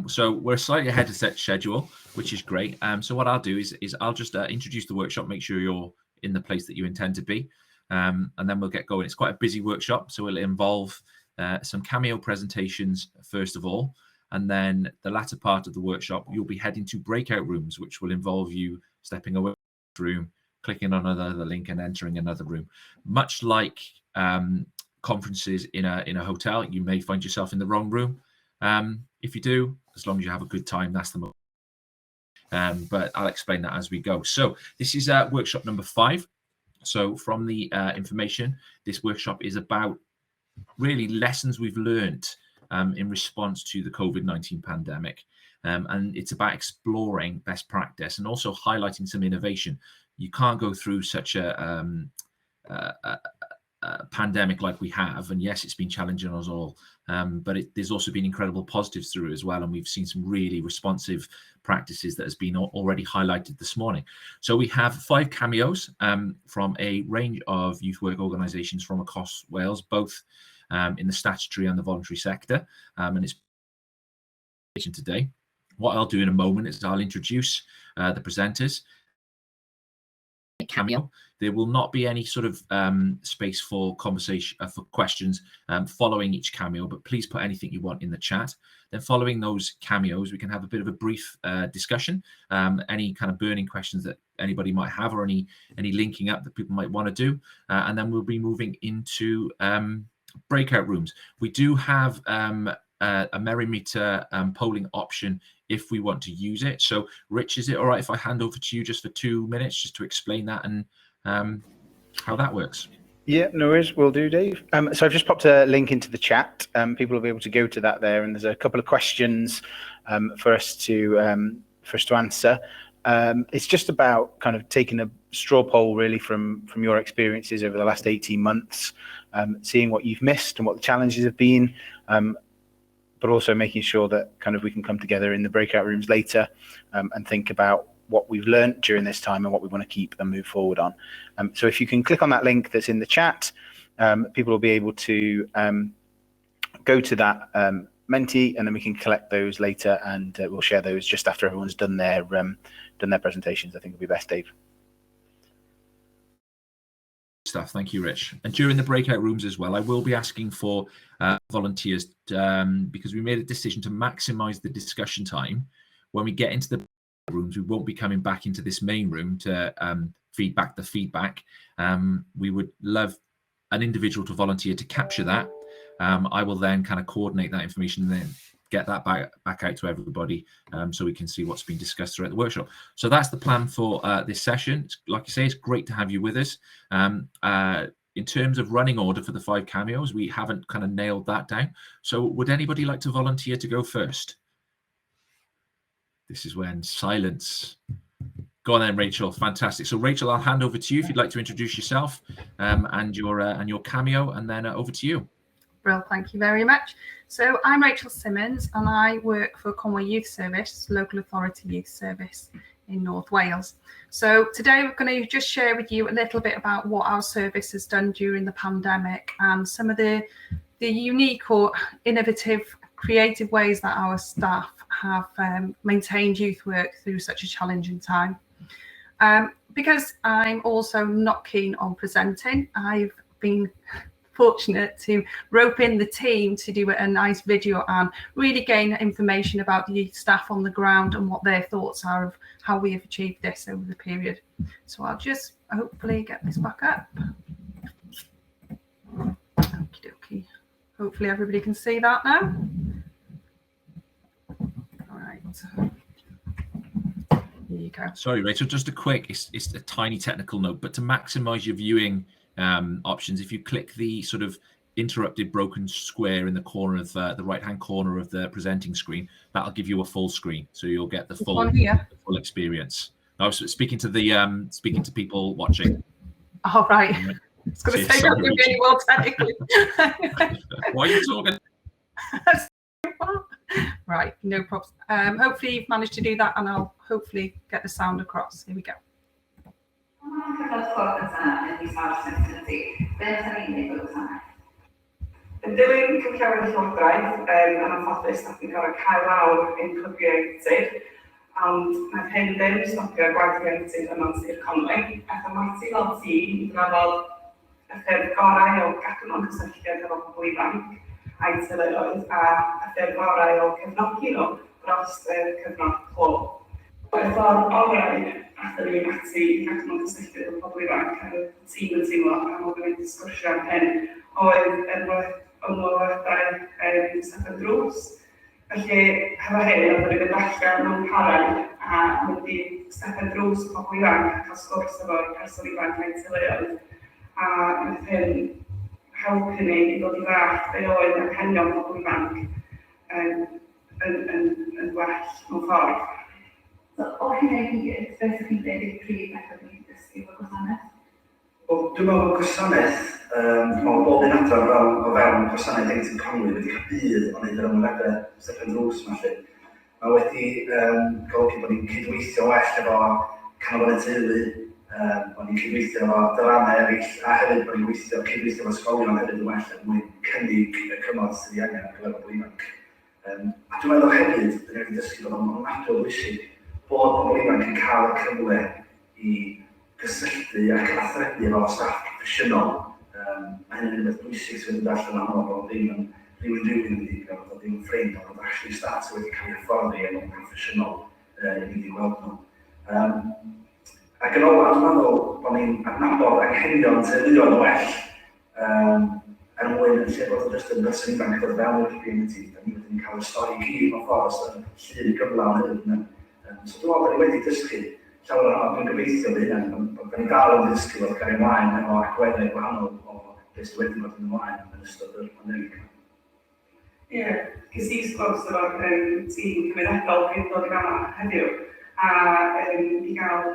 So we're slightly ahead of set schedule, which is great. So what I'll do is I'll just introduce the workshop, make sure you're in the place that you intend to be, and then we'll get going. It's quite a busy workshop, so it'll involve some Camio presentations first of all, and then the latter part of the workshop, you'll be heading to breakout rooms, which will involve you stepping away from the room, clicking on another link and entering another room. Much like conferences in a hotel, you may find yourself in the wrong room. If you do, as long as you have a good time, that's the most. But I'll explain that as we go. So this is workshop number 5. So from the information, this workshop is about really lessons we've learned in response to the COVID-19 pandemic. And it's about exploring best practice and also highlighting some innovation. You can't go through such a pandemic like we have, and yes, it's been challenging us all, but there's also been incredible positives through it as well, and we've seen some really responsive practices that has been already highlighted this morning. So we have 5 cameos from a range of youth work organisations from across Wales, both in the statutory and the voluntary sector, and it's today. What I'll do in a moment is I'll introduce the presenters. Cameo. There will not be any sort of space for conversation, for questions following each cameo, but please put anything you want in the chat. Then following those cameos, we can have a bit of a brief discussion, any kind of burning questions that anybody might have or any linking up that people might want to do. And then we'll be moving into breakout rooms. We do have a Mentimeter polling option if we want to use it. So Rich, is it all right if I hand over to you just for 2 minutes just to explain that and how that works? Yeah, no worries. Will do, Dave. So I've just popped a link into the chat. People will be able to go to that there, and there's a couple of questions for us to answer. It's just about kind of taking a straw poll, really, from your experiences over the last 18 months, seeing what you've missed and what the challenges have been, but also making sure that kind of we can come together in the breakout rooms later and think about what we've learned during this time and what we want to keep and move forward on. So if you can click on that link that's in the chat, people will be able to go to that Menti, and then we can collect those later, and we'll share those just after everyone's done their presentations. I think it'll be best, Dave. Stuff. Thank you, Rich. And during the breakout rooms as well, I will be asking for volunteers because we made a decision to maximize the discussion time. When we get into the rooms, we won't be coming back into this main room to feedback the feedback. We would love an individual to volunteer to capture that. I will then kind of coordinate that information and then get that back out to everybody so we can see what's been discussed throughout the workshop. So that's the plan for this session. Like you say, it's great to have you with us. In terms of running order for the five cameos, we haven't kind of nailed that down. So would anybody like to volunteer to go first? This is when silence. Go on then, Rachel. Fantastic. So Rachel, I'll hand over to you if you'd like to introduce yourself and your cameo, and then over to you. Well, thank you very much. So I'm Rachel Simmons and I work for Conwy Youth Service, local authority youth service in North Wales. So today we're going to just share with you a little bit about what our service has done during the pandemic and some of the unique or innovative, creative ways that our staff have maintained youth work through such a challenging time. Because I'm also not keen on presenting, I've been fortunate to rope in the team to do a nice video and really gain information about the staff on the ground and what their thoughts are of how we have achieved this over the period. So I'll just hopefully get this back up. Okie dokie. Hopefully everybody can see that now. All right. There you go. Sorry, Rachel, just a quick, it's a tiny technical note, but to maximize your viewing options, if you click the sort of interrupted broken square in the corner of the right hand corner of the presenting screen, that'll give you a full screen. So you'll get the full experience. I was speaking to people watching. Oh, right. I was going to say that really well technically. Why are you talking? Right, no problems. Hopefully you've managed to do that and I'll hopefully get the sound across. Here we go. Cyfnod clo cyntaf yn mis Mawrth 2020, beth o'n i'n gwneud gwasanaeth? Yn dilyn canllawiau'r Llywodraeth, yn anffodus, nath ni gorfod cau lawr ein clybiau ieuenctid, ond nath hyn ddim stopio gwaith ieuenctid yma yn Sir Conwy. Aethom ati fel tîm i drafod y ffyrdd gorau o gadw mewn cysylltiad efo pobl ifanc a'u teuluoedd, a y ffyrdd orau o cefnogi nhw dros y cyfnod clo. Y ffordd orau aethon ni ati i gadw mewn cysylltiad efo pobl ifanc, a roedd y tîm yn teimlo, am oedden ni'n sgwrsio am hyn, oedd ymweliadau stepen drws. Felly, hefo hyn, oedden ni'n mynd allan mewn parau a mynd i stepen drws y pobl ifanc a cael sgwrs efo'r person ifanc a'i teuluoedd. A wnaeth hyn helpu ni i ddod i ddallt be oedd anghenion pobl ifanc yn, yn, yn well mewn ffordd. So, o hynna i gyd, beth ydych chi'n dweud yw'r prif beth ydych chi'n dysgu o'r gwasanaeth? Wel, dwi'n meddwl bod gwasanaeth, dwi'n meddwl bob un adran fel, o fewn gwasanaeth Ieuenctid Conwy wedi cael budd o wneud yr ymweliadau stepen drws yma 'lly. Mae wedi golygu bod ni'n cydweithio well efo canolfannau teulu, bod ni'n cydweithio efo adrannau eraill, a hefyd bod ni'n gweithio, cydweithio efo ysgolion hefyd yn well er mwyn cynnig y cymorth sydd ei angen ar gyfer pobl ifanc. A dwi'n meddwl hefyd, dan ni wedi dysgu bod o'n ofnadwy o bwysig bod pobl ifanc yn cael y cyfle i gysylltu a cyfathrebu efo staff proffesiynol. Mae hynny'n rhywbeth bwysig sydd wedi dod allan ohono fo, bod o ddim yn rhywun rhywun yn mynd i bod o ddim yn ffrind, ond bod actually staff sydd wedi cael ei hyfforddi a bod yn proffesiynol i mynd i gweld nhw. Ac yn olaf, dwi'n meddwl bod ni'n adnabod anghenion teuluoedd yn well. Er mwyn, yn lle bod o jyst yn berson ifanc yn dod fewn i'r community, da ni wedyn yn cael y stori i gyd mewn ffordd sydd yn llun gyflawn hefyd. Ynde? So dwi'n meddwl bod ni wedi dysgu llawer ohono, dwi'n gobeithio fy hunan, bod da ni dal yn dysgu wrth gario ymlaen efo agweddau gwahanol o beth sydd wedi bod yn ymlaen yn ystod yr pandemig yma. Ie, yeah, ges i sgwrs efo'r tîm cymunedol cyn dod i fama heddiw, a i gael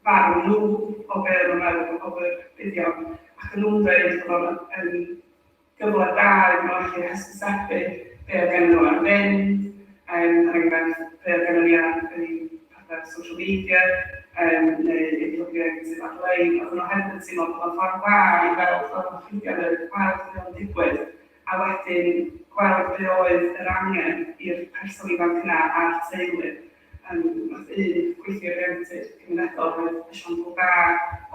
barn nhw o be oedden nhw'n meddwl oedd yr buddion, ac o'n nhw'n dweud bod o'n yn gyfle da iddyn nhw allu hysbysebu be oedd gennyn nhw ar fynd, er enghraifft, be oedd gennyn ni ar ein pethau social media, neu ein clybiau sydd ar-lein. Oedden nhw hefyd yn teimlo bod o'n ffordd dda i weld fel oedd ffrindiau'n dweud, gweld be oedd yn digwydd, a wedyn gweld be oedd yr angen i'r person ifanc yna a'r teulu. Nath un gweithiwr ieuenctid cymunedol roid esiampl da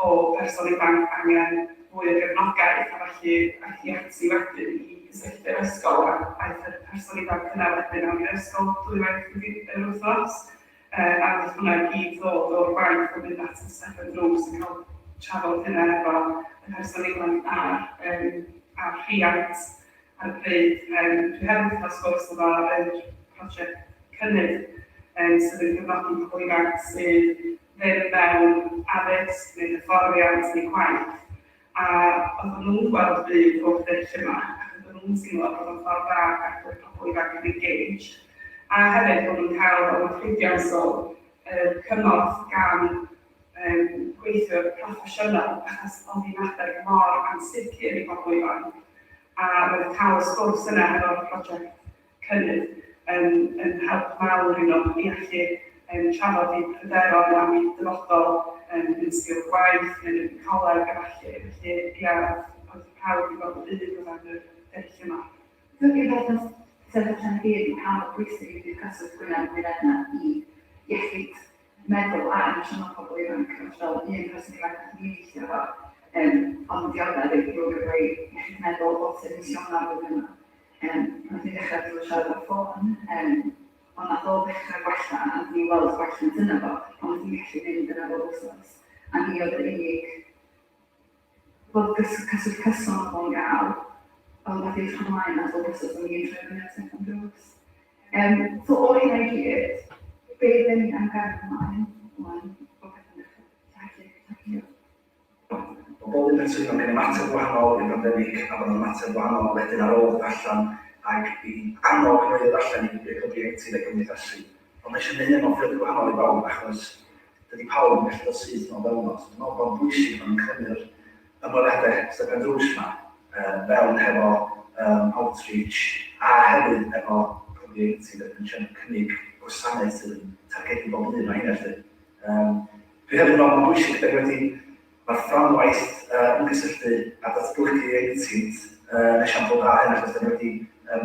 o person ifanc angen fwy o gefnogaeth, a felly aeth hi ati wedyn i gysylltu â'r ysgol, a aeth yr person ifanc yna wedyn mewn i'r ysgol dwywaith yr wythnos, a nath hwnna i gyd ddod o'r gwaith o fynd at y stepen drws a cael trafod hynna efo y person ifanc a'r rhiant ar y pryd. Dwi hefyd wedi cael sgwrs efo yr prosiect Cynnydd, sydd yn cefnogi pobl ifanc sydd ddim mewn addysg neu hyfforddiant neu gwaith, a oedden nhw'n gweld budd o'r dull yma, ac oedden nhw'n teimlo bod o'n ffordd dda o gadw'r pobl ifanc yn engaged, a hefyd bod nhw'n cael, fel mae ffrindiau'n sôn, y cymorth gan gweithiwr proffesiynol, achos oedd hi'n adeg mor ansicr i bobl ifanc, a roedd cael y sgwrs yna hefo'r prosiect Cynnydd yn, yn help mawr i nhw i allu trafod eu pryderon am eu dyfodol yn sgil gwaith neu mynd i coleg a ballu. Felly, ia, oedd pawb wedi gweld y budd o fewn yr dull yma. So, un peth nath sefyll allan i fi ydi pa mor bwysig ydi'r cyswllt gwyneb yn wyneb 'na i iechyd meddwl a emosiynol pobl ifanc, fel un person ifanc nath ni weithio efo, oedd yn dioddef reit ddrwg efo'i iechyd meddwl o tua mis Ionawr flwyddyn yma. Nath ni ddechrau drwy siarad ar ffôn, ond nath o ddechrau gwella, a nath ni weld gwelliant yno fo, ond nath ni'm gallu mynd yna bob wsos. A ni oedd yr unig wel, cyswllt cyson oedd o'n gael, ond nath i edrych ymlaen at bob wsos o'n i'n troi fyny at stepen drws. So o hynna i gyd, be dyn ni am gario ymlaen ŵan bod pethau'n dechrau llacio, llacio? Mae bob un person ifanc yn ymateb gwahanol i'r pandemig a bod yn ymateb gwahanol wedyn ar ôl ddod allan ac i annog nhw i ddod allan i i'r clwb ieuenctid a gymdeithasu. Ond mae eisiau gwneud hynny mewn ffyrdd gwahanol i bawb achos dydy pawb yn gallu dod syth nôl fewn o. So dwi'n meddwl bod o'n bwysig bod nhw'n clymu'r ymweliadau stepen drws 'ma fewn hefo outreach a hefyd efo clwb ieuenctid ac yn trio cynnig gwasanaeth sydd yn targedu bob un o heina 'lly. Dwi hefyd yn meddwl mae'n bwysig, dan ni wedi, mae'r fframwaith ymgysylltu a datblygu ieuenctid Yn esiampl da hyn, achos da ni wedi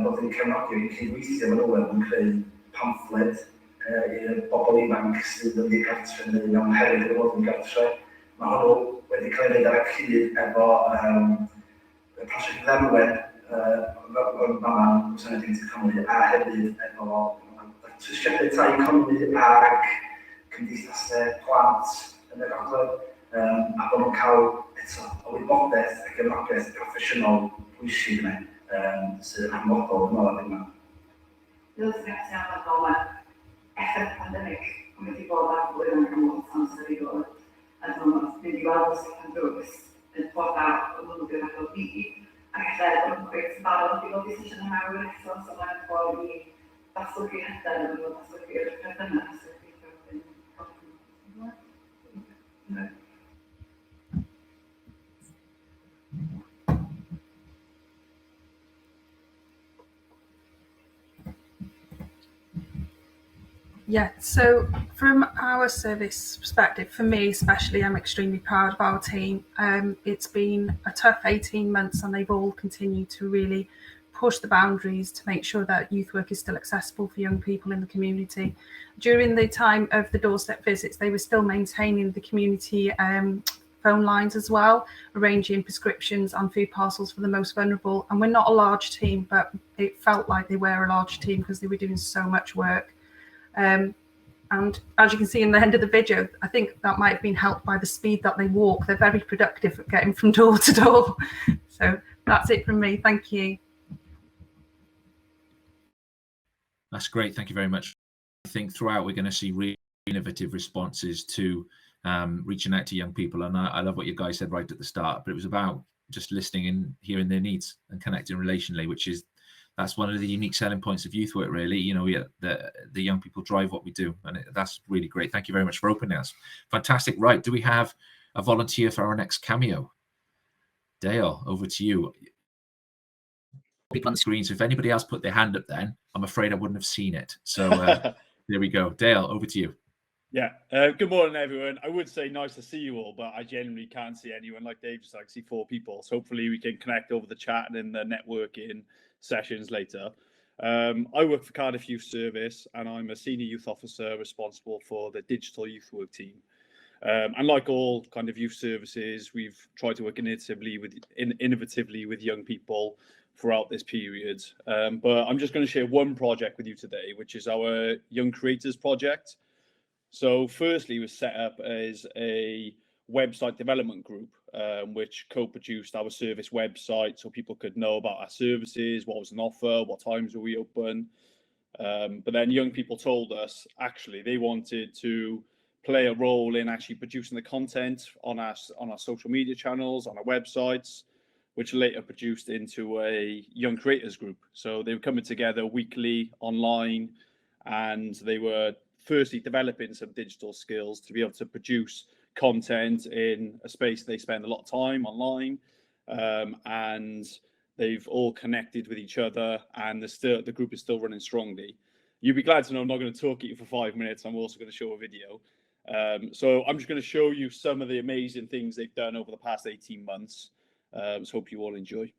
bod yn cefnogi ein cydweithio efo nhw er mwyn creu pamffled i'r bobl ifanc sydd yn ddigartre neu mewn perygl o fod yn ddigartre. Mae hwnnw wedi cael ei wneud ar y cyd efo y prosiect Dderwen yn fama yn Gwasanaeth Ieuenctid Cymru a hefyd efo datrysiadau tai Conwy ag cymdeithasau plant yn y gogledd, a bod nhw'n cael eto y wybodaeth a gefnogaeth proffesiynol pwysig yna sydd yn hanfodol dwi'n meddwl adeg yma. Dwi'n grêt iawn ar ôl mae effaith y pandemig wedi bod ar bobl ifanc am lot o amser i ddod a dwi'n meddwl mynd i weld y stepan drws yn ffordd dda o nhw gyrraedd fi ac ella bod nhw'n cweit yn barod i ddod i sesiynau mawr eto, so mae'n ffordd i ddatblygu hyder a datblygu'r perthynas a gobeithio wedyn helpu nhw. Yeah, so from our service perspective, for me especially, I'm extremely proud of our team. It's been a tough 18 months and they've all continued to really push the boundaries to make sure that youth work is still accessible for young people in the community. During the time of the doorstep visits, they were still maintaining the community phone lines as well, arranging prescriptions and food parcels for the most vulnerable. And we're not a large team, but it felt like they were a large team because they were doing so much work. And as you can see in the end of the video, I think that might have been helped by the speed that they walk. They're very productive at getting from door to door. So that's it from me. Thank you. That's great. Thank you very much. I think throughout we're going to see really innovative responses to reaching out to young people. And I love what you guys said right at the start, but it was about just listening and hearing their needs and connecting relationally, which is, that's one of the unique selling points of youth work, really. You know, the young people drive what we do, and that's really great. Thank you very much for opening us. Fantastic. Right, do we have a volunteer for our next cameo? Dale, over to you. People on the screen, so if anybody else put their hand up then, I'm afraid I wouldn't have seen it. So there we go. Dale, over to you. Yeah, good morning, everyone. I would say nice to see you all, but I genuinely can't see anyone. Like Dave, just I see 4 people. So hopefully we can connect over the chat and in the networking sessions later. I work for Cardiff Youth Service, and I'm a senior youth officer responsible for the digital youth work team. And like all kind of youth services, we've tried to work innovatively with young people throughout this period. But I'm just going to share one project with you today, which is our Young Creators Project. So firstly, it was set up as a website development group, which co-produced our service website so people could know about our services, what was on offer, what times were we open. But then young people told us actually they wanted to play a role in actually producing the content on our social media channels, on our websites, which later produced into a young creators group. So they were coming together weekly online, and they were firstly developing some digital skills to be able to produce content in a space they spend a lot of time online, and they've all connected with each other, and the group is still running strongly. You'd be glad to know I'm not going to talk at you for 5 minutes. I'm also going to show a video. So I'm just going to show you some of the amazing things they've done over the past 18 months. So hope you all enjoy.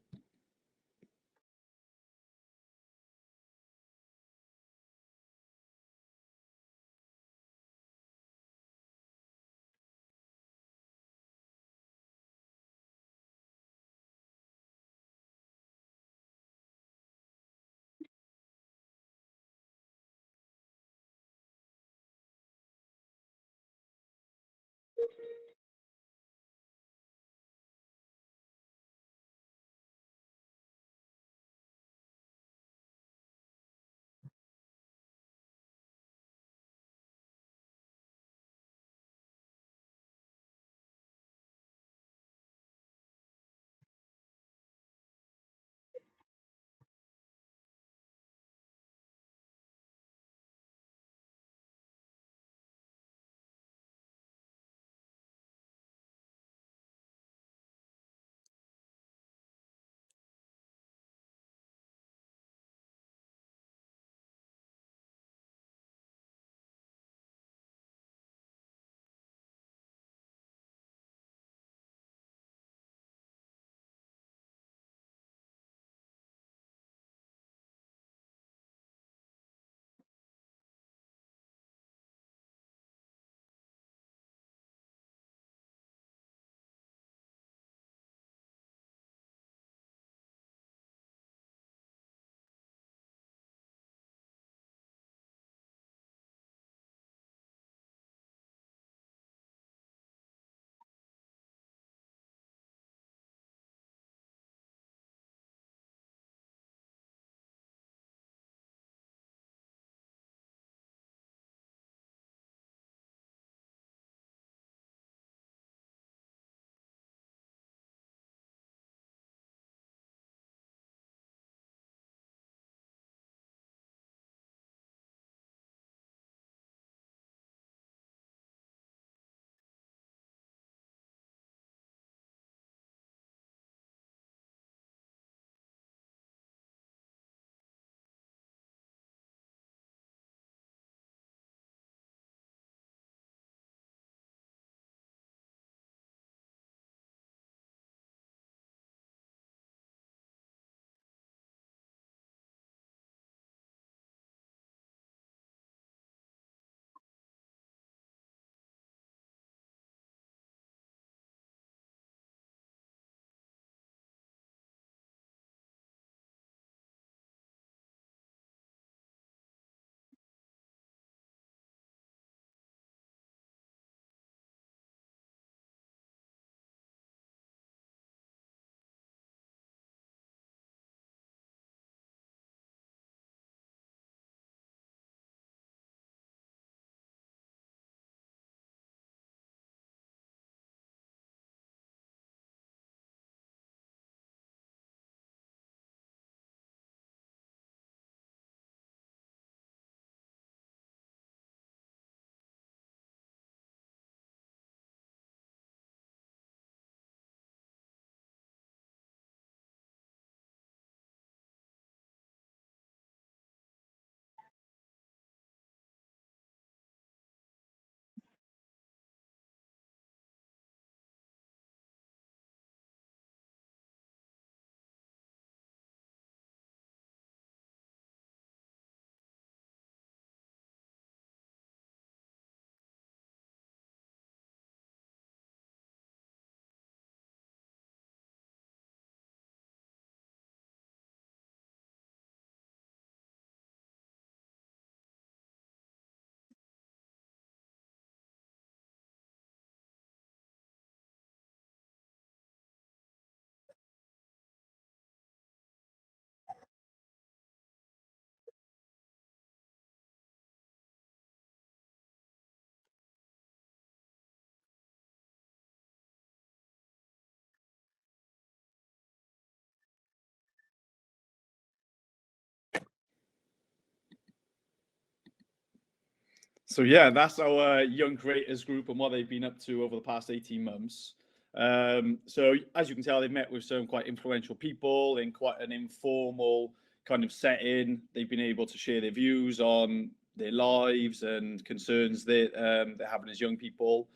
So yeah, that's our Young Creators group and what they've been up to over the past 18 months. So as you can tell, they've met with some quite influential people in quite an informal kind of setting. They've been able to share their views on their lives and concerns that they're having as young people.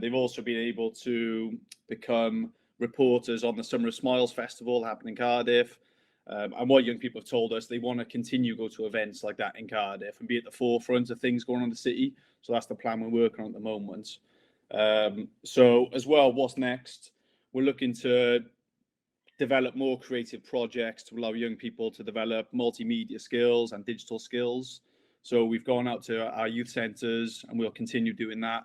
They've also been able to become reporters on the Summer of Smiles Festival happening in Cardiff. And what young people have told us, they want to continue go to events like that in Cardiff and be at the forefront of things going on in the city. So that's the plan we're working on at the moment. So as well, what's next? We're looking to develop more creative projects to allow young people to develop multimedia skills and digital skills. So we've gone out to our youth centres and we'll continue doing that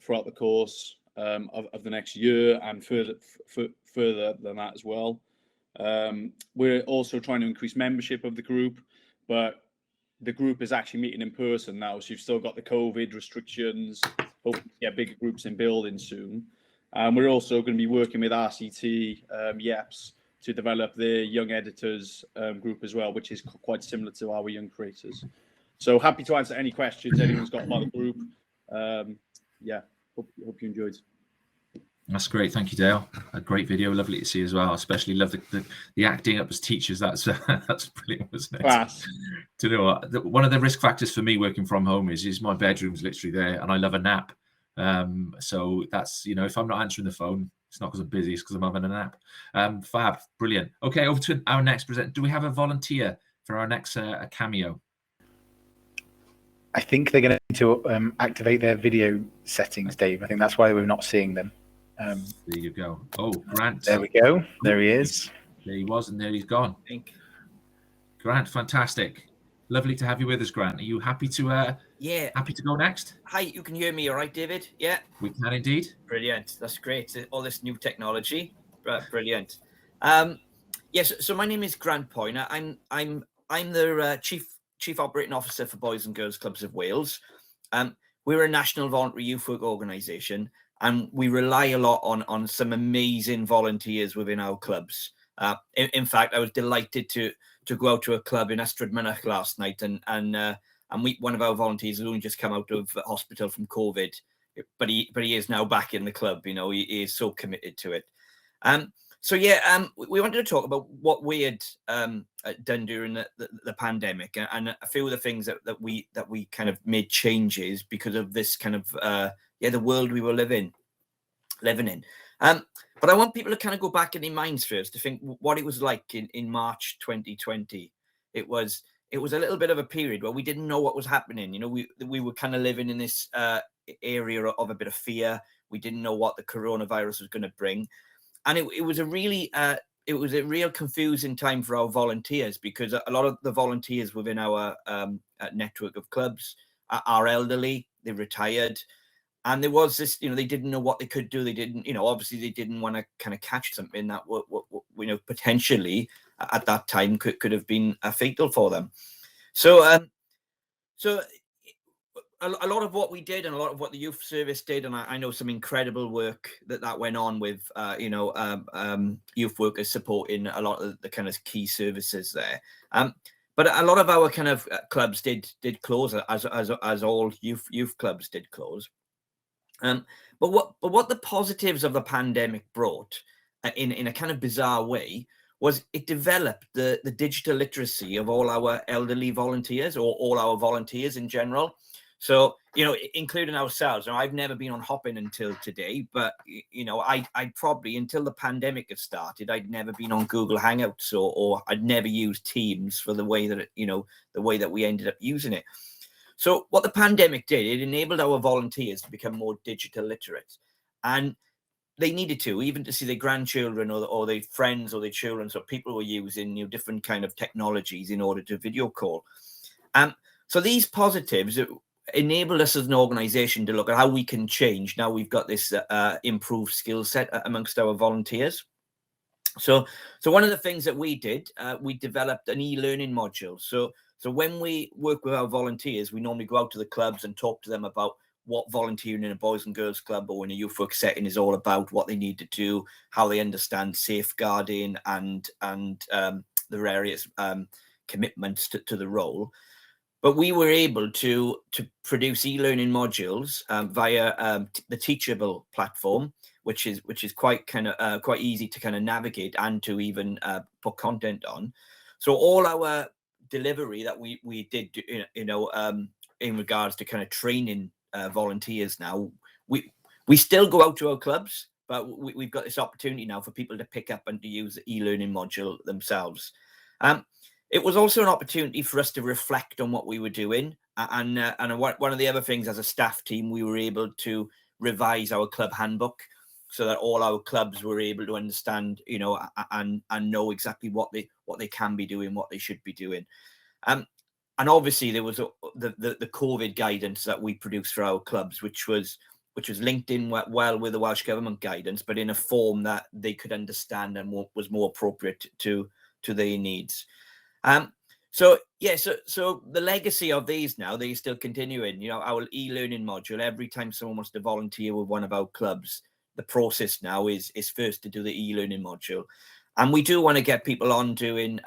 throughout the course of the next year and further than that as well. We're also trying to increase membership of the group, but the group is actually meeting in person now. So you've still got the COVID restrictions, hopefully get bigger groups in buildings soon. And we're also going to be working with RCT, YEPS, to develop the Young Editors group as well, which is quite similar to our Young Creators. So happy to answer any questions anyone's got about the group. Yeah, hope you enjoyed. That's great. Thank you, Dale. A great video. Lovely to see as well. Especially love the acting up as teachers. That's that's brilliant, wasn't it? Class. Do you know what? One of the risk factors for me working from home is my bedroom's literally there and I love a nap. So that's, you know, if I'm not answering the phone, it's not because I'm busy, it's because I'm having a nap. Fab. Brilliant. Okay, over to our next presenter. Do we have a volunteer for our next cameo? I think they're going to activate their video settings, Dave. I think that's why we're not seeing them. There you go. Oh, Grant. There we go. There he is. There he was, and there he's gone. Grant, fantastic. Lovely to have you with us, Grant. Are you happy to? Yeah. Happy to go next? Hi, you can hear me all right, David? Yeah. We can indeed. Brilliant. That's great. All this new technology. Brilliant. Yes. So my name is Grant Poyner. I'm the Chief Operating Officer for Boys and Girls Clubs of Wales. We're a national voluntary youth work organisation, and we rely a lot on some amazing volunteers within our clubs. In fact, I was delighted to go out to a club in Ystrad Mynach last night and meet one of our volunteers who only just come out of hospital from COVID, but he is now back in the club. You know, he is so committed to it. So yeah, we wanted to talk about what we had done during the pandemic and a few of the things that we kind of made changes because of this kind of the world we were living in. But I want people to kind of go back in their minds first to think what it was like in March 2020. It was a little bit of a period where we didn't know what was happening. You know, we were kind of living in this area of a bit of fear. We didn't know what the coronavirus was going to bring. And it was a really, it was a real confusing time for our volunteers, because a lot of the volunteers within our network of clubs are elderly, they're retired. And there was this, you know, they didn't know what they could do. They didn't, you know, obviously they didn't want to kind of catch something that, you know, potentially at that time could have been fatal for them. So, a lot of what we did and a lot of what the youth service did, and I know some incredible work that went on with, youth workers supporting a lot of the kind of key services there. But a lot of our kind of clubs did close, as all youth clubs did close. But what the positives of the pandemic brought in a kind of bizarre way was it developed the digital literacy of all our elderly volunteers, or all our volunteers in general. So, you know, including ourselves. Now, I've never been on Hopin until today, but, you know, I'd probably, until the pandemic had started, I'd never been on Google Hangouts or I'd never used Teams for the way that, it, you know, the way that we ended up using it. So what the pandemic did, it enabled our volunteers to become more digital literate. And they needed to, even to see their grandchildren or their friends or their children. So people were using, you know, different kind of technologies in order to video call. So these positives enabled us as an organization to look at how we can change. Now we've got this improved skill set amongst our volunteers. So one of the things that we did, we developed an e-learning module. So when we work with our volunteers, we normally go out to the clubs and talk to them about what volunteering in a boys and girls club or in a youth work setting is all about, what they need to do, how they understand safeguarding and the various commitments to the role. But we were able to produce e-learning modules via the Teachable platform, which is quite kind of quite easy to kind of navigate and to even put content on. So all our delivery that we did, you know, in regards to kind of training volunteers now, we still go out to our clubs, but we've got this opportunity now for people to pick up and to use the e-learning module themselves. It was also an opportunity for us to reflect on what we were doing. And one of the other things as a staff team, we were able to revise our club handbook so that all our clubs were able to understand, you know, and know exactly what they can be doing, what they should be doing. And obviously there was the COVID guidance that we produced for our clubs, which was linked in well with the Welsh Government guidance, but in a form that they could understand and was more appropriate to their needs. So yeah, so the legacy of these now, they're still continuing. You know, our e-learning module, every time someone wants to volunteer with one of our clubs, the process now is first to do the e-learning module. And we do want to get people on doing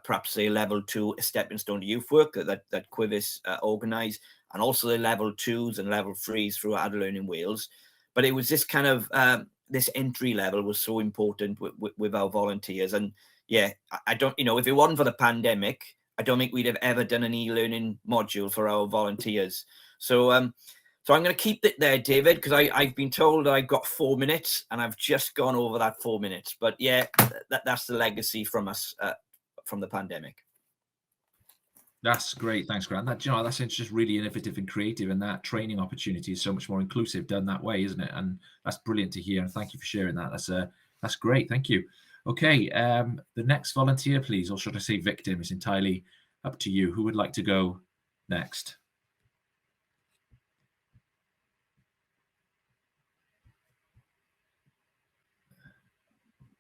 perhaps a level 2 stepping stone to youth work that Quivvis organise, and also the level 2s and level 3s through Adult Learning Wales. But it was this kind of, this entry level was so important with our volunteers. And yeah, I don't, you know, if it wasn't for the pandemic, I don't think we'd have ever done an e-learning module for our volunteers. So, so I'm going to keep it there, David, because I've been told I've got 4 minutes and I've just gone over that 4 minutes. But yeah, that's the legacy from us from the pandemic. That's great. Thanks, Grant. That, you know, that's just really innovative and creative, and that training opportunity is so much more inclusive done that way, isn't it? And that's brilliant to hear. And thank you for sharing that. That's great. Thank you. Okay, the next volunteer, please, or should I say victim? It's entirely up to you. Who would like to go next?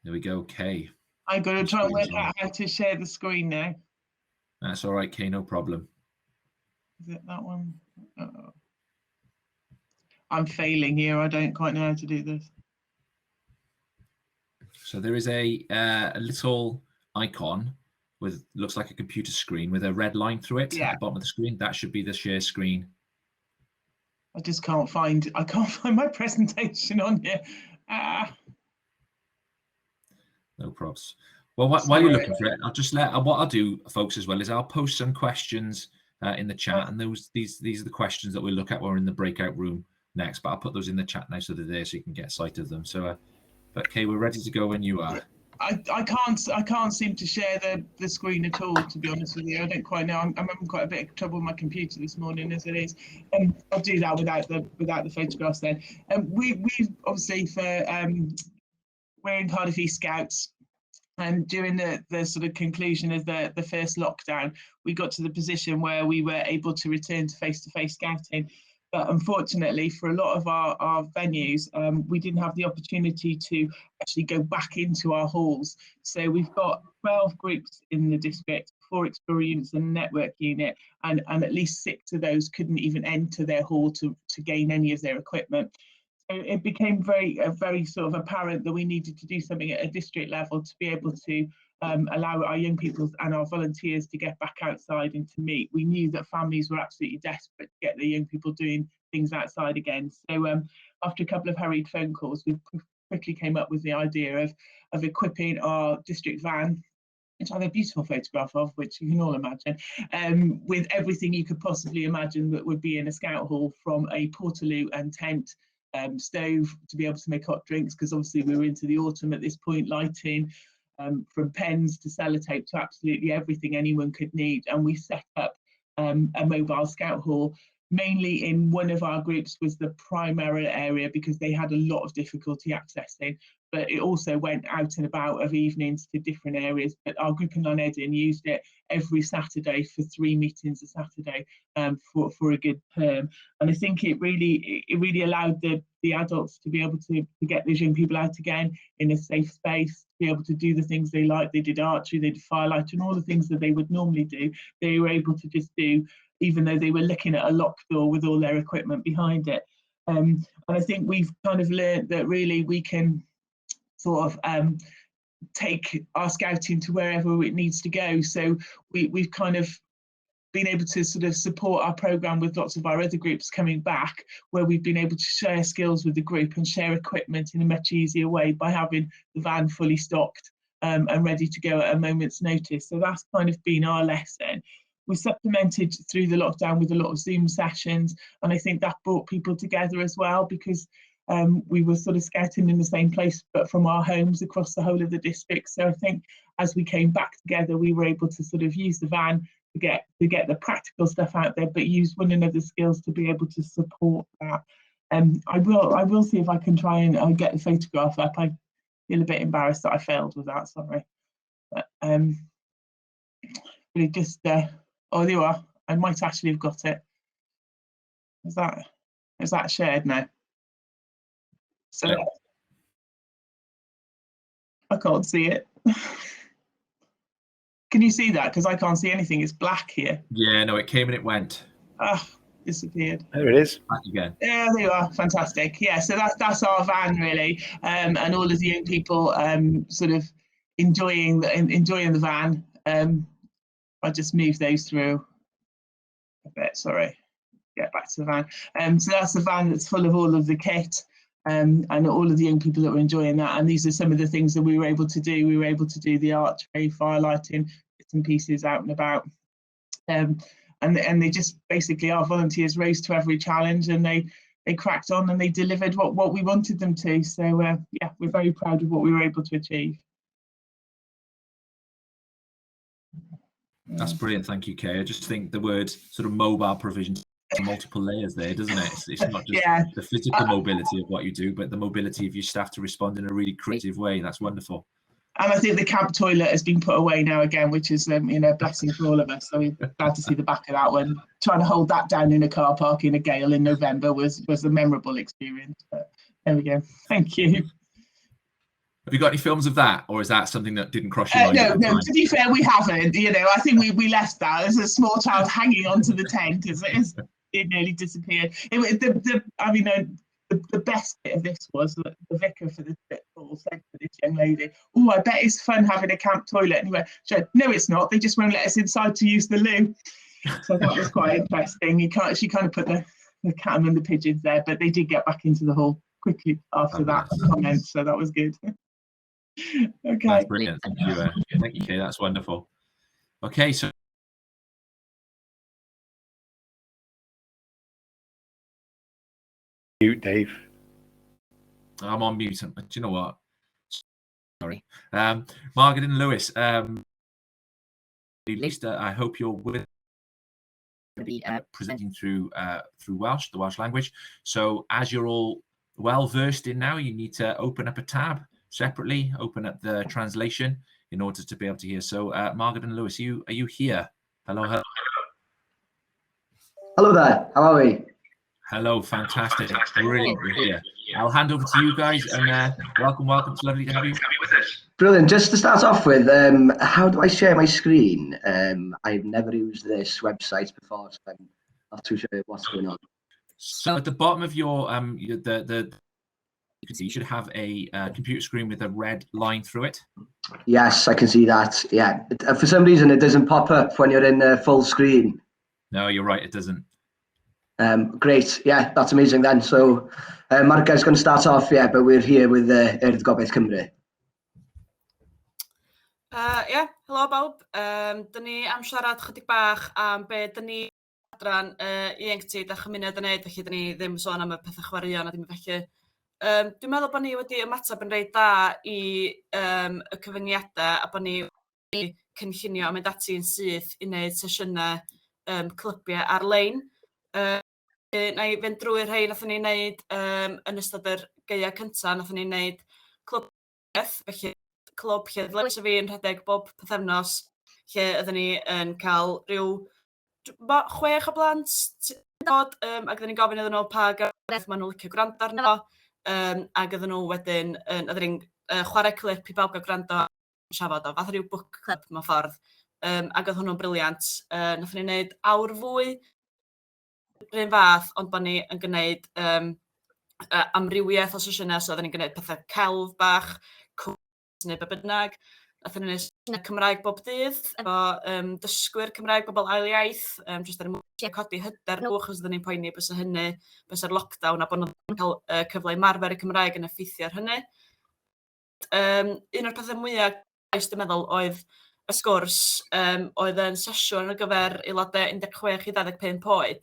There we go, Kay. I've got to try and work out how to share the screen now. That's all right, Kay, no problem. Is it that one? Uh-oh. I'm failing here. I don't quite know how to do this. So there is a little icon with, looks like a computer screen with a red line through it, yeah, at the bottom of the screen. That should be the share screen. I just can't find, I can't find my presentation on here. Ah. No props. Well, while you're looking for it, I'll just let, what I'll do, folks, as well, is I'll post some questions in the chat, and these are the questions that we'll look at when we're in the breakout room next. But I'll put those in the chat now so they're there, so you can get sight of them. So, but Kay, we're ready to go when you are. I can't seem to share the screen at all, to be honest with you. I don't quite know. I'm having quite a bit of trouble with my computer this morning as it is. I'll do that without the photographs then. We obviously for we're in Cardiff East Scouts. And during the sort of conclusion of the first lockdown, we got to the position where we were able to return to face-to-face scouting. But unfortunately, for a lot of our venues, we didn't have the opportunity to actually go back into our halls. So we've got 12 groups in the district, 4 Explorer units and a network unit, and at least 6 of those couldn't even enter their hall to gain any of their equipment. So it became very sort of apparent that we needed to do something at a district level to be able to allow our young people and our volunteers to get back outside and to meet. We knew that families were absolutely desperate to get their young people doing things outside again. So after a couple of hurried phone calls, we quickly came up with the idea of equipping our district van, which I have a beautiful photograph of, which you can all imagine, with everything you could possibly imagine that would be in a scout hall, from a portaloo and tent, stove to be able to make hot drinks, because obviously we were into the autumn at this point, lighting, from pens to sellotape to absolutely everything anyone could need. And we set up a mobile scout hall, mainly in one of our groups was the primary area because they had a lot of difficulty accessing, but it also went out and about of evenings to different areas. But our group in Llanedeyrn used it every Saturday for 3 meetings a Saturday for a good term. And I think it really allowed the adults to be able to get these young people out again in a safe space, to be able to do the things they like. They did archery, they did firelight, and all the things that they would normally do, they were able to just do, even though they were looking at a locked door with all their equipment behind it. And I think we've kind of learned that really we can sort of take our scouting to wherever it needs to go. So we've kind of been able to sort of support our programme with lots of our other groups coming back, where we've been able to share skills with the group and share equipment in a much easier way by having the van fully stocked and ready to go at a moment's notice. So that's kind of been our lesson. We supplemented through the lockdown with a lot of Zoom sessions, and I think that brought people together as well, because we were sort of scouting in the same place, but from our homes across the whole of the district. So I think as we came back together, we were able to sort of use the van to get the practical stuff out there, but use one another's skills to be able to support that. I will see if I can try and get the photograph up. I feel a bit embarrassed that I failed with that, sorry. But it just, oh, there you are. I might actually have got it. Is that shared now? So yeah. I can't see it. Can you see that? Because I can't see anything. It's black here. Yeah, no, it came and it went. Ah, disappeared. There it is. Back again. Yeah, there you are. Fantastic. Yeah, so that's our van really, and all of the young people sort of enjoying the van. I just moved those through a bit. Sorry. Get back to the van. So that's the van that's full of all of the kit. And all of the young people that were enjoying that. And these are some of the things that we were able to do. We were able to do the archway, fire lighting, bits and pieces out and about. And they just basically, our volunteers rose to every challenge, and they cracked on and they delivered what we wanted them to. So yeah, we're very proud of what we were able to achieve. That's brilliant. Thank you, Kay. I just think the word sort of mobile provision, multiple layers there, doesn't it? It's not just the physical mobility of what you do, but the mobility of your staff to respond in a really creative way. That's wonderful. And I think the camp toilet has been put away now again, which is you know, a blessing for all of us. So we're glad to see the back of that one. Trying to hold that down in a car park in a gale in November was a memorable experience. But there we go. Thank you. Have you got any films of that, or is that something that didn't cross your mind? No, to be fair, we haven't. You know, I think we left that. There's a small child hanging onto the tent as it nearly disappeared. The best bit of this was that the vicar for the hall said to this young lady, "Oh, I bet it's fun having a camp toilet." Anyway, she said, "No, it's not. They just won't let us inside to use the loo." So that was quite interesting. She kind of put the cat and the pigeons there, but they did get back into the hall quickly after that comment, so that was good. Okay. That's brilliant. Thank you, thank you, Kay. That's wonderful. Okay, so mute, Dave. I'm on mute. Do you know what? Sorry. Margaret and Lewis. At least I hope you're with be presenting through through Welsh, the Welsh language. So as you're all well versed in now, you need to open up a tab separately, open up the translation in order to be able to hear. So Margaret and Lewis, are you here? Hello, hello. Hello there, how are we? Hello, fantastic, brilliant, you're here. I'll hand over to you guys and welcome, welcome, it's lovely to have you. Brilliant. Just to start off with, how do I share my screen? I've never used this website before, so I'm not too sure what's going on. So at the bottom of your, you can see you should have a computer screen with a red line through it. Yes, I can see that. Yeah, for some reason it doesn't pop up when you're in full screen. No, you're right, it doesn't. Great, yeah, that's amazing then. So Margaret's going to start off, yeah, but we're here with Urdd Gobaith Cymru. Yeah, helo bawb. Dyn ni am siarad chydig bach am be dyn ni adran ieuenctid a chymuned yn neud, felly dyn ni ddim sôn am y pethau chwaraeon a dim felly. Dwi'n meddwl bod ni wedi ymateb yn reit dda i y cyfyngiadau a bod ni wedi cynllunio a mynd ati yn syth i wneud sesiynau clybiau ar-lein. Na i fynd drwy'r rhai nathon ni wneud yn ystod yr gaea cyntaf. Nathon ni wneud clwb, felly clwb lle oedd Lewis a fi yn rhedeg bob pythefnos, lle oedden ni yn cael rhyw 6 o blant dod, ac oedden ni'n gofyn iddyn nhw pa gerddoriaeth maen nhw'n licio gwrando arno, ac oedden nhw wedyn oedden ni'n chwarae clip i bawb gael gwrando a siarad o, fath o ryw book club mewn ffordd, ac oedd hwnnw'n brilliant. Nathon ni wneud awr fwy, yr un fath, ond bod ni yn gwneud amrywiaeth o sesiynau, so oedden ni'n gwneud pethau celf bach, cwrs neu be bynnag. Nathon ni wneud Cymraeg bob dydd efo yym dysgwyr Cymraeg, bobl ail iaith, yym jyst er mwyn codi hyder nhw, achos oedden ni'n poeni bysa hynny, bysa'r lockdown a bod nhw'n cael yy cyfle i ymarfer y Cymraeg yn effeithio ar hynny. Yym un o'r pethau mwya dwi'n meddwl oedd y sgwrs yym oedd yn sesiwn ar gyfer aelodau 16 i 25 oed,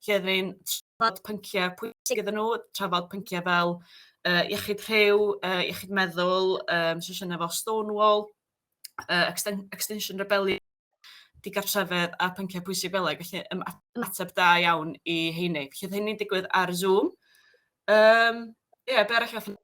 lle oedden ni'n trafod pynciau pwysig iddyn nhw, trafod pynciau fel yy iechyd rhyw, yy iechyd meddwl, yym sesiynau fel Stonewall, yy Extinction Rebellion, digartrefedd a pynciau pwysig fel 'na. Felly ymateb da iawn i heini. Felly oedd hynny'n digwydd ar Zoom. Yym ie, be arall wnaethon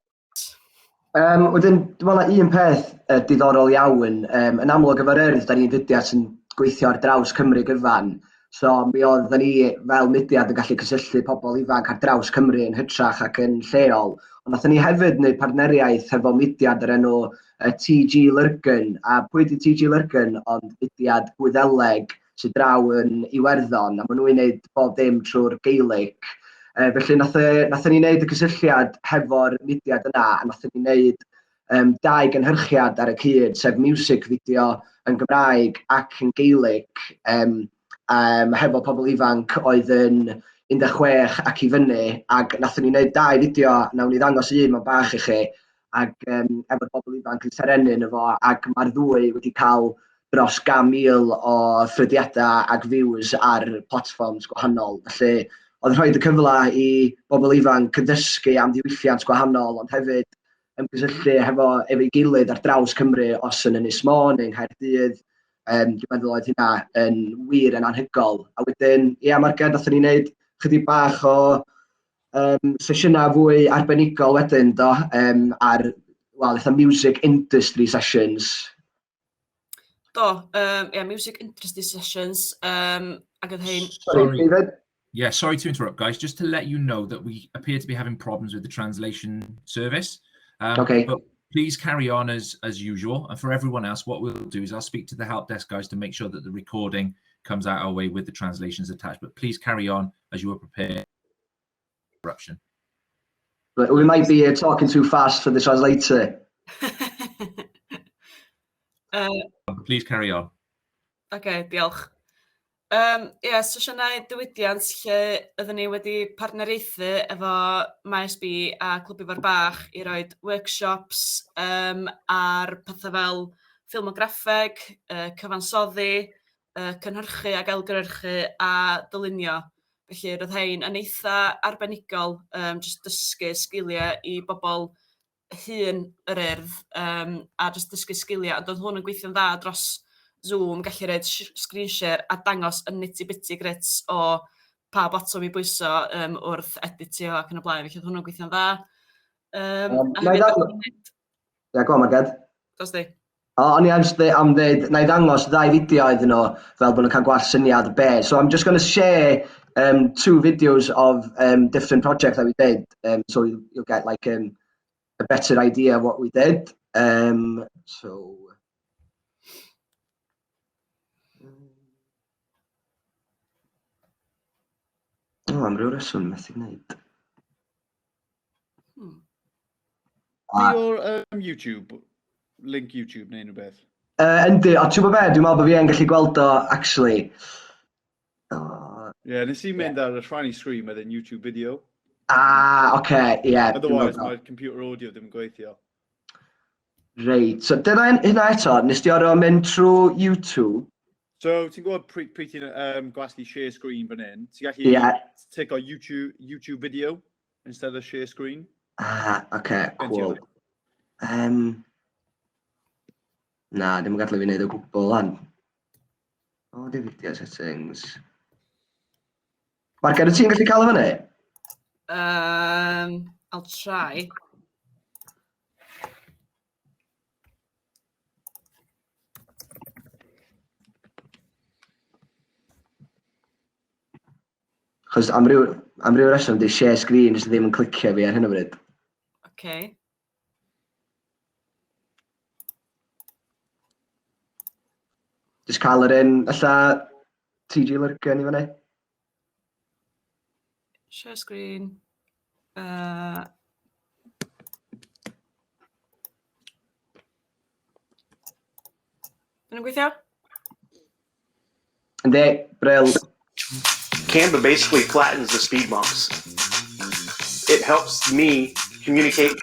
Wedyn, dwi'n meddwl na un peth diddorol iawn, yn amlwg efo'r Urdd, da ni'n fudiad sy'n gweithio ar draws Cymru gyfan, so mi oedden ni fel mudiad yn gallu cysylltu pobl ifanc ar draws Cymru yn hytrach ac yn lleol, ond nathon ni hefyd wneud partneriaeth hefo mudiad o'r enw TG Lurgan, a pwy 'di TG Lurgan ond mudiad Gwyddeleg sydd draw yn Iwerddon, a maen nhw'n wneud bob dim trwy'r Gaelic. Felly nath, e, nathon ni wneud y cysylltiad hefo'r mudiad yna, a nathon ni wneud dau gynhyrchiad ar y cyd, sef music video yn Gymraeg ac yn Gaelic, hefo pobl ifanc oedd yn 16 ac i fyny, ac nathon ni wneud dau fideo, nawn ni ddangos un mewn bach i chi, ac efo'r bobl ifanc yn serennu yno fo, ac mae'r ddwy wedi cael dros 100,000 o ffrydiadau ac views ar platfforms gwahanol. Felly, oedd rhoi y cyfle i bobl ifanc ddysgu am ddiwylliant gwahanol, ond hefyd ymgysylltu efo'i gilydd ar draws Cymru, os yn Ynys Môn neu yng Nghaerdydd. Dwi'n meddwl oedd hynna yn wir yn anhygoel. A wedyn, ia, Marged, nathon ni wneud chydig bach o sesiynau fwy arbenigol wedyn, do, ar, wel, eitha music industry sessions. Do, yeah, music industry sessions, ac oedd hein. Sorry, David? Yeah, sorry to interrupt, guys. Just to let you know that we appear to be having problems with the translation service. Okay. But please carry on as usual. And for everyone else, what we'll do is I'll speak to the help desk guys to make sure that the recording comes out our way with the translations attached. But please carry on as you were prepared. Interruption. But we might be talking too fast for the translator. Please carry on. Okay, diolch. Ie, yeah, sesiynau diwydiant lle oedden ni wedi partneriaethu efo Maes B a Clwb Ifor Bach i roid workshops ar pethau fel ffilmograffeg, cyfansoddi, cynhyrchu ac ailgynhyrchu a dylunio. Felly roedd hein yn eitha arbenigol, jyst dysgu sgiliau i bobl hŷn yr Urdd, a jyst dysgu sgiliau. Ond oedd hwn yn gweithio'n dda dros Zoom, gallu roid screen share a dangos y nitty bitty grits o pa botwm i bwyso wrth editio ac yn y blaen. Felly oedd hwnnw'n gweithio'n dda. A Na i hefyd ddangos. Ia, go on, Marged. Dos di. O, o'n i am am ddeud, na i ddangos ddau fideo iddyn nhw fel bod nhw'n cael gwell syniad be. So I'm just going to share two videos of different projects that we did, so you'll get like a better idea of what we did. So. O, am ryw reswm methu gwneud. O'r YouTube, link YouTube neu unrhyw beth? Yndi, o ti'n gwybod be, dwi'n meddwl bod fi yn gallu gweld o, actually. Ie, yeah, nes i mynd ar y rhannu screen wedyn YouTube video. Ah, oce, okay, ie. Yeah. Otherwise, mae'r computer audio ddim yn gweithio. Reit, so dyna hynna eto, nes di orfod mynd trwy YouTube? So, ti'n gwybod pryd ti'n gwasgu share screen fan hyn, ti'n gallu tick o YouTube video instead of share screen. Ah, oce, okay, cool. Na, ddim yn gadael i fi wneud o gwbl lan. O, di video settings. Mark, wyt ti'n gallu cael o fyny? I'll try. Chos am ryw reswm, di share screen jyst ddim yn clicio fi ar hyn o bryd. Okay. Jyst cael yr un, alla TG Lurgan i fyny. Share screen. Dyn nhw'n gweithio? Yndi, brill. Canva basically flattens the speed bumps. It helps me communicate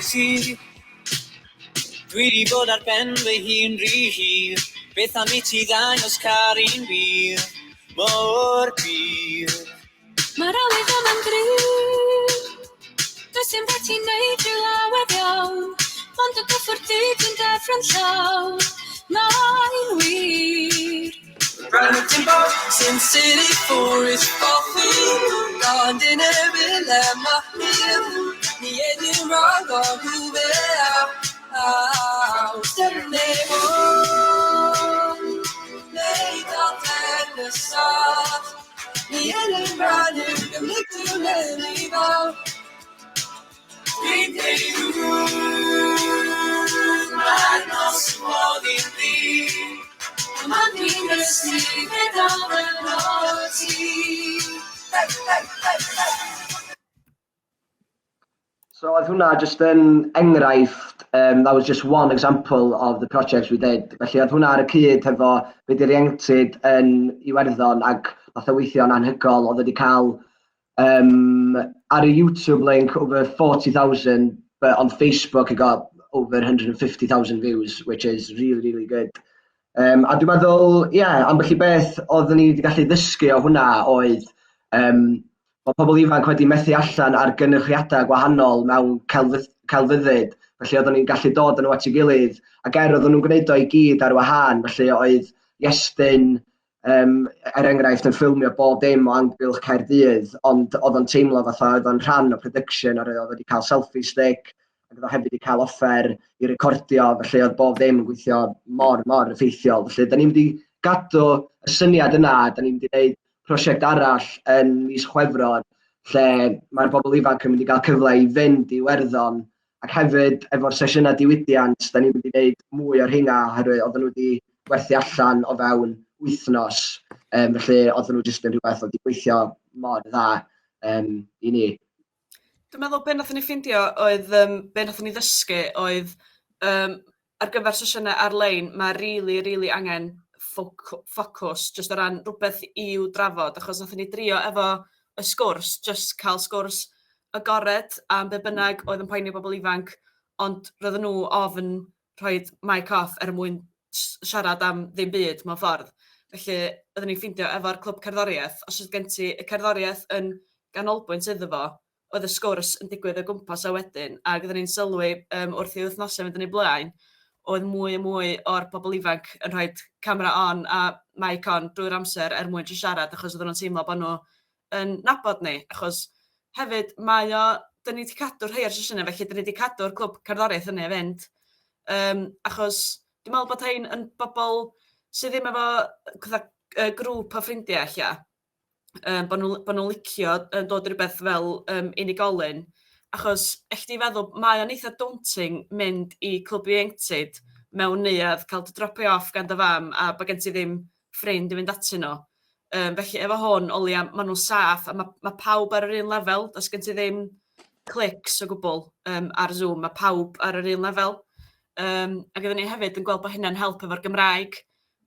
Ti. Dwi 'di bod ar ben fy hun rhy hir. Beth am i ti ddangos caru'n wir mor glir. Mae'r awydd yma'n gryf. Does dim rhaid ti wneud rhyw lawer iawn. Ond o gyffwrdd di dwi'n deffro'n llawn. Mae'n wir. Sin City 4 is coffee. So oedd hwnna jyst yn enghraifft, that was just one example of the projects we did. Felly oedd hwnna ar y cyd hefo Mudiad Ieuenctid yn Iwerddon ac nath o weithio'n anhygoel. Oedd wedi cael ar y YouTube link over 40,000, but on Facebook it got over 150,000 views, which is really, really good. A dwi'n meddwl, ie, yeah, ambell i beth oeddwn ni wedi gallu ddysgu o hwnna oedd bod pobl ifanc wedi methu allan ar gynyrchiadau gwahanol mewn celfyddyd, felly oeddwn ni'n gallu dod â nhw at ei gilydd, ac er oeddwn nhw'n gwneud o i gyd ar wahân, felly oedd Iestyn, er enghraifft, yn ffilmio bob dim o amgylch Caerdydd, ond oedd o'n teimlo fatha oedd o'n rhan o production, oherwydd oedd wedi cael selfie stick, ac oedd o hefyd wedi cael offer i recordio, felly oedd bob ddim yn gweithio mor, mor effeithiol. Felly, da ni'n mynd i gadw y syniad yna, da ni'n mynd i wneud prosiect arall yn mis Chwefror, lle mae'r bobl ifanc yn mynd i gael cyfle i fynd i Iwerddon, ac hefyd efo'r sesiynau diwydiant, da ni'n mynd i wneud mwy o'r rheina, oherwydd oedden nhw wedi gwerthu allan o fewn wythnos, felly oedden nhw jyst yn rhywbeth oedd wedi gweithio mor dda i ni. Dwi'n meddwl be nathon ni ffindio oedd be nathon ni ddysgu oedd ar gyfer sesiynau ar-lein, mae rili, rili angen ffocws jyst o ran rhywbeth i'w drafod, achos nathon ni drio efo y sgwrs, jyst cael sgwrs agored am be bynnag oedd yn poeni bobl ifanc, ond roedden nhw ofn rhoid mic off er mwyn siarad am ddim byd mewn ffordd. Felly oedden ni'n ffeindio efo'r clwb cerddoriaeth, os oedd gen ti y cerddoriaeth yn ganolbwynt iddo fo, oedd y sgwrs yn digwydd o gwmpas o wedyn, ac oedden ni'n sylwi wrth i wythnosau fynd yn ei blaen, oedd mwy a mwy o'r bobl ifanc yn rhoi camera on a mic on drwy'r amser er mwyn jyst siarad, achos oedden nhw'n teimlo bod nhw yn nabod ni, achos hefyd mae o, dyn ni wedi cadw rhai o'r sesiynau, felly dyn ni wedi cadw'r clwb cerddoriaeth yna i fynd, achos dwi'n meddwl bod rhain yn bobl sydd ddim efo fatha grŵp o ffrindiau ella, bod nhw'n licio dod i rywbeth fel unigolyn, achos elli di feddwl, mae o'n eitha daunting mynd i clwb ieuenctid mewn neuadd, cael dy dropio off gan dy fam a bod gen ti ddim ffrind i fynd atyn nhw. Felly efo hwn, o leia, maen nhw'n saff a ma' pawb ar yr un lefel. Does gen ti ddim cliques o gwbl ar Zoom, mae pawb ar yr un lefel. Ac oedden ni hefyd yn gweld bod hynna'n help efo'r Gymraeg,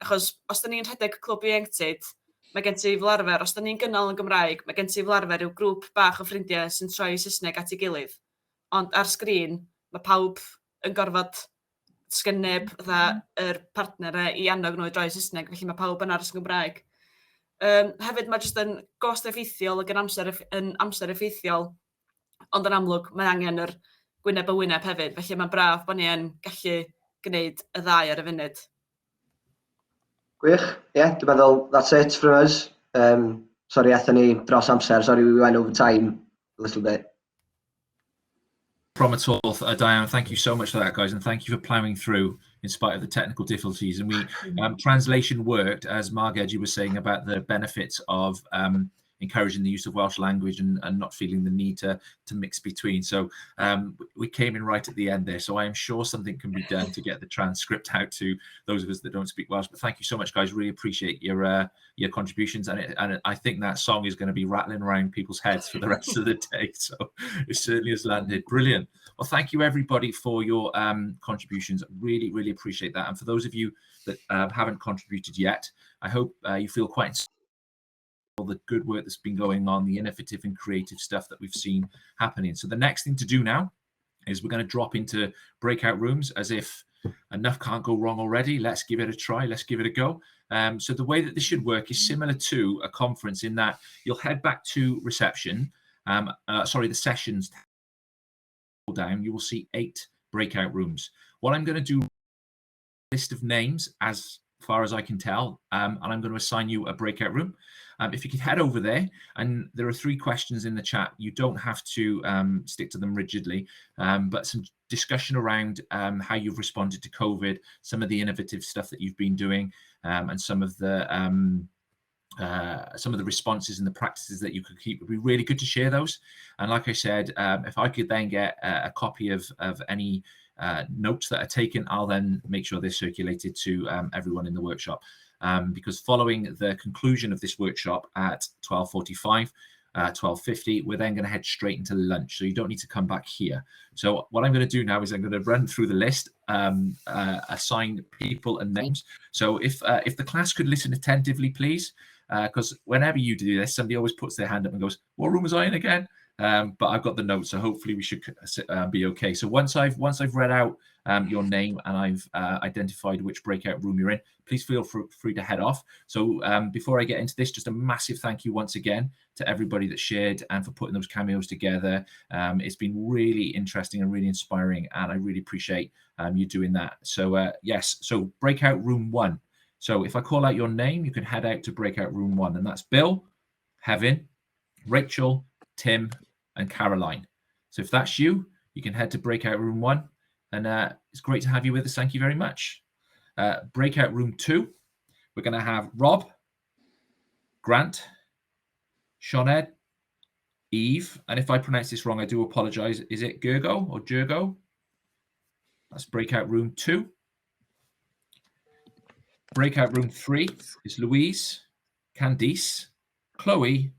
achos os dan ni'n rhedeg clwb ieuenctid, mae gen ti fel arfer, os dan ni'n gynnal yn Gymraeg, mae gen ti fel arfer ryw grŵp bach o ffrindiau sy'n troi i Saesneg at ei gilydd. Ond ar sgrin, mae pawb yn gorfod, sgen neb fatha yr partner 'na i annog nhw i droi i Saesneg, felly mae pawb yn aros yn Gymraeg. Hefyd mae jyst yn gost effeithiol ac yn amser effeithiol, ond yn amlwg mae angen yr gwyneb a wyneb hefyd, felly mae'n braf bod ni yn gallu gwneud y ddau ar y funud. Gwych, ie, yeah, dwi'n meddwl that's it from us. Sorry, aethon ni dros amser, sorry we went over time a little bit. Problem at all, Diane, thank you so much for that, guys, and thank you for ploughing through. in spite of the technical difficulties. And we translation worked, as Marged, you were saying about the benefits of encouraging the use of Welsh language and not feeling the need to mix between. So we came in right at the end there. So I am sure something can be done to get the transcript out to those of us that don't speak Welsh. But thank you so much, guys. Really appreciate your contributions. And I think that song is going to be rattling around people's heads for the rest of the day. So it certainly has landed. Brilliant. Well, thank you everybody for your contributions. Really, really appreciate that. And for those of you that haven't contributed yet, I hope you feel quite all the good work that's been going on, the innovative and creative stuff that we've seen happening. So the next thing to do now is we're going to drop into breakout rooms, as if enough can't go wrong already. Let's give it a try. Let's give it a go. So the way that this should work is similar to a conference in that you'll head back to reception. The sessions down, you will see 8 breakout rooms. What I'm going to do, list of names as far as I can tell, and I'm going to assign you a breakout room. If you could head over there, and there are 3 questions in the chat. You don't have to stick to them rigidly, but some discussion around how you've responded to COVID, some of the innovative stuff that you've been doing, and some of the responses and the practices that you could keep. Would be really good to share those. And like I said, if I could then get a copy of any notes that are taken, I'll then make sure they're circulated to everyone in the workshop. Because following the conclusion of this workshop at 12:45, 12:50, we're then going to head straight into lunch. So you don't need to come back here. So what I'm going to do now is I'm going to run through the list, assign people and names. So if the class could listen attentively, please, because whenever you do this, somebody always puts their hand up and goes, "What room was I in again?" But I've got the notes, so hopefully we should be okay. So once I've read out your name and I've identified which breakout room you're in, please feel free to head off. So before I get into this, just a massive thank you once again to everybody that shared and for putting those cameos together. It's been really interesting and really inspiring, and I really appreciate you doing that. So yes, so breakout room 1. So if I call out your name, you can head out to breakout room 1, and that's Bill, Hefin, Rachel, Tim, and Caroline. So if that's you, you can head to breakout room 1, and it's great to have you with us. Thank you very much. Breakout room 2, we're going to have Rob, Grant, Sioned, Eve, and if I pronounce this wrong, I do apologize. Is it Gergo or Jergo? That's breakout room 2. Breakout room 3 is Louise, Candice, Chloe,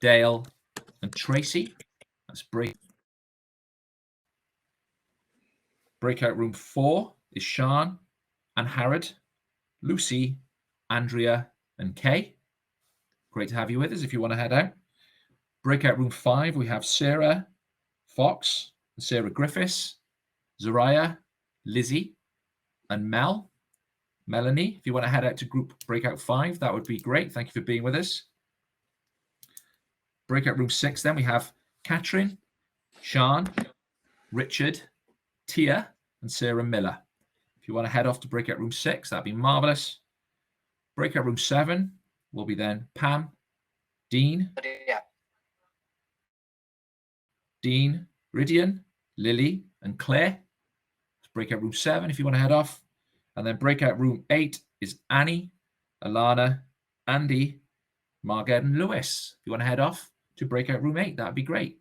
Dale, and Tracy. That's breakout room 4 is Sean and Harrod, Lucy, Andrea, and Kay. Great to have you with us if you want to head out. Breakout room 5, we have Sarah Fox, Sarah Griffiths, Zariah, Lizzie, and Mel. Melanie, if you want to head out to group breakout 5, that would be great. Thank you for being with us. Breakout room 6, then we have Katrin, Sean, Richard, Tia, and Sarah Miller. If you want to head off to breakout room 6, that'd be marvelous. Breakout room 7 will be then Pam, Dean, Dean, Ridian, Lily, and Claire. It's breakout room 7 if you want to head off. And then breakout room 8 is Annie, Alana, Andy, Margaret, and Lewis. If you want to head off to breakout room 8, that'd be great.